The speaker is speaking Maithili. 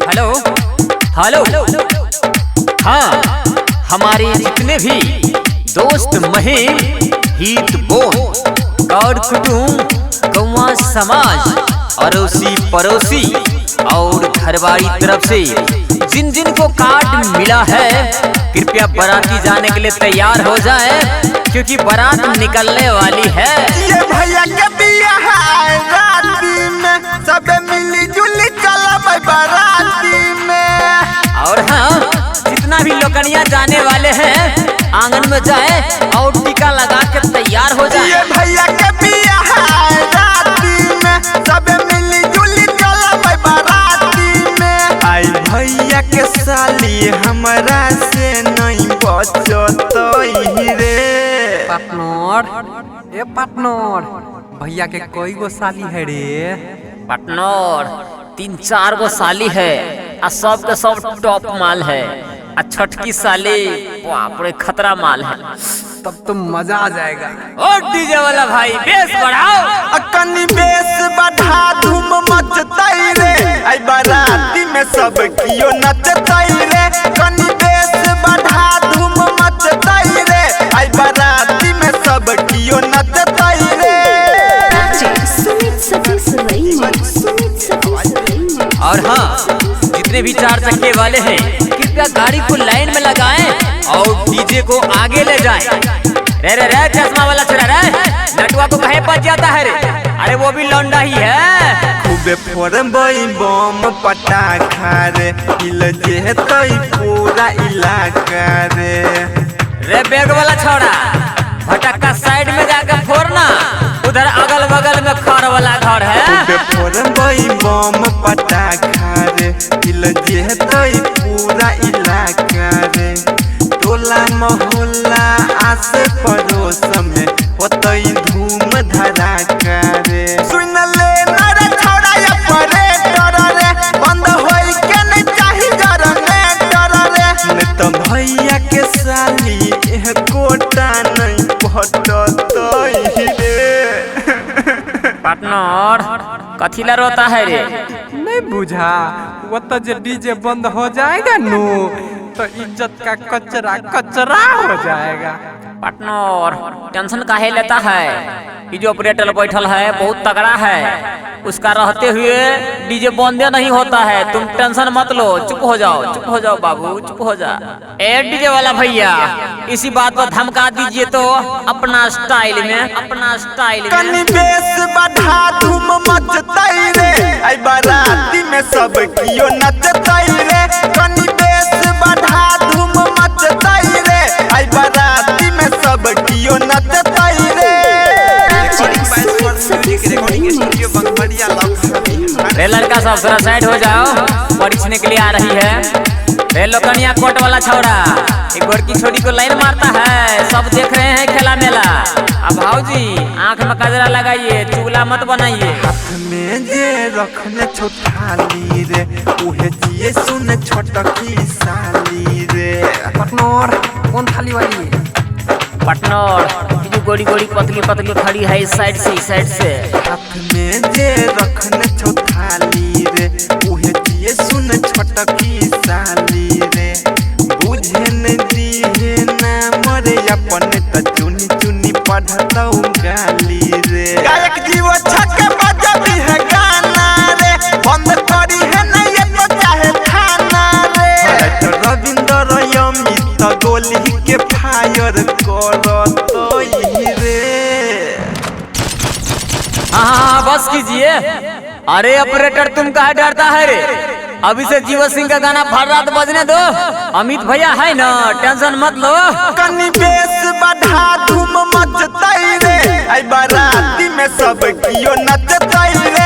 हेलो हेलो, हाँ हमारे जितने भी दोस्त महीम हित बोन और कुटुंब गौवा समाज अड़ोसी पड़ोसी और घरवाली तरफ से जिन जिन को कार्ड मिला है कृपया बाराती जाने के लिए तैयार हो जाएं, क्योंकि बारात निकलने वाली है। ये भैया के बियाह राती में सब मिली जुली चलब बाराती में। और हाँ, जितना भी लोकनिया जाने वाले हैं आंगन में जाए और टीका लगा के तैयार हो जाए। ये भैया के बियाह राती में सब मिली जुली चलब बाराती में। आई भैया के साली हमरा से नहीं बचतई रे। पार्टनर, ए पार्टनर, भैया के कई गो साली है रे? पार्टनर 3-4 गो साली है आ सब के सब टॉप माल है आ छठकी साली बाप रे खतरा माल है। तब तो मजा आ जाएगा। ओ डीजे वाला भाई बेस बढ़ाओ। कनी बेस बढ़ा धूम मचतई रे। आई बाराती में सब कियो नचतई रे। कनी बेस बढ़ा धूम मचतई रे। आई बाराती में सब कियो नचतई रे। और हाँ, जितने भी 4 चक्के वाले हैं कृपया गाड़ी को लाइन में लगाएं और डीजे को आगे ले जाएं। रे रे रे चश्मा वाला छोरा रे, नटुआ को कहे बच जाता है रे। अरे वो भी लौंडा ही है। खूबे फोड़बई बम पटाखा रे, हिल जेतई पूरा इलाका रे। रे बैग वाला छोरा भटक्का साइड में जाकर फोड़ना, उधर अगल बगल में खर वाला घर है। खूबे फोड़बई बम पटाखा रे, हिल जेतई पूरा इलाका रे। टोला मोहल्ला आस पड़ोस में होतई धूम धड़ाका रे। सुन ले नरे छोड़ा या परे डर रे, बंद होई के नहीं चाही जनरेटर रे। ने तो भैया के साली एह कोटा नहीं पटतई रे। पार्टनर कथीला रोता है रे? नहीं बुझा, वो तो जो डीजे बंद हो जाएगा नो तो इज्जत का कचरा कचरा हो जाएगा। पार्टनर टेंशन काहे लेता है? ये जो ऑपरेटर बैठल है बहुत तगड़ा है, उसका रहते हुए डीजे बंदे नहीं होता है। तुम टेंशन मत लो, चुप हो जाओ, चुप हो जाओ बाबू, चुप हो जा। ए डीजे वाला भैया इसी बात पर धमका दीजिए तो अपना स्टाइल में, अपना स्टाइल में। कनी बेस बढ़ा धूम मचतई रे। आई बाराती में सब कियो नचतई रे। कनी बेस बढ़ा धूम मचतई रे। आई बाराती में सब कियो नचतई रे। रे लड़का सब थोड़ा साइड हो जाओ, परीक्षण के लिए आ रही है। रे लोकनिया कोट वाला छौड़ा एक गोरकी छोड़ी को लाइन मारता है, सब देख रहे हैं खेला मेला। अब भाऊजी आंख में कजरा लगाइए, चुगला मत बनाइए। हाथ में जे रखने छो थाली रे, उहे जिए सुन छोटकी साली रे। पार्टनर कौन थाली वाली? पार्टनर जो गोरी गोरी पतली पतली खड़ी है इस साइड से, इस साइड से। हाथ में जे रखने छो थाली रे, उहे जिए सुन छोटकी साली रे। बुझे न दीहे ना मरे अपन त चुनी चुनी पढ़तौ गाली रे। गायक जीव छक बजबी है गाना रे, बंद करी है ना ये तो चाहे थाना रे। रविंद्र अमित गोली के फायर करतई रे। हाँ बस कीजिए। अरे ऑपरेटर तुम कहाँ डरता है रे? अभी से जीवन सिंह का गाना भर रात बजने दो। अमित भैया है ना, टेंशन मत लो। कनी बेस बढ़ा धूम मचतई रे। आई बाराती में सब कियो नचतई रे।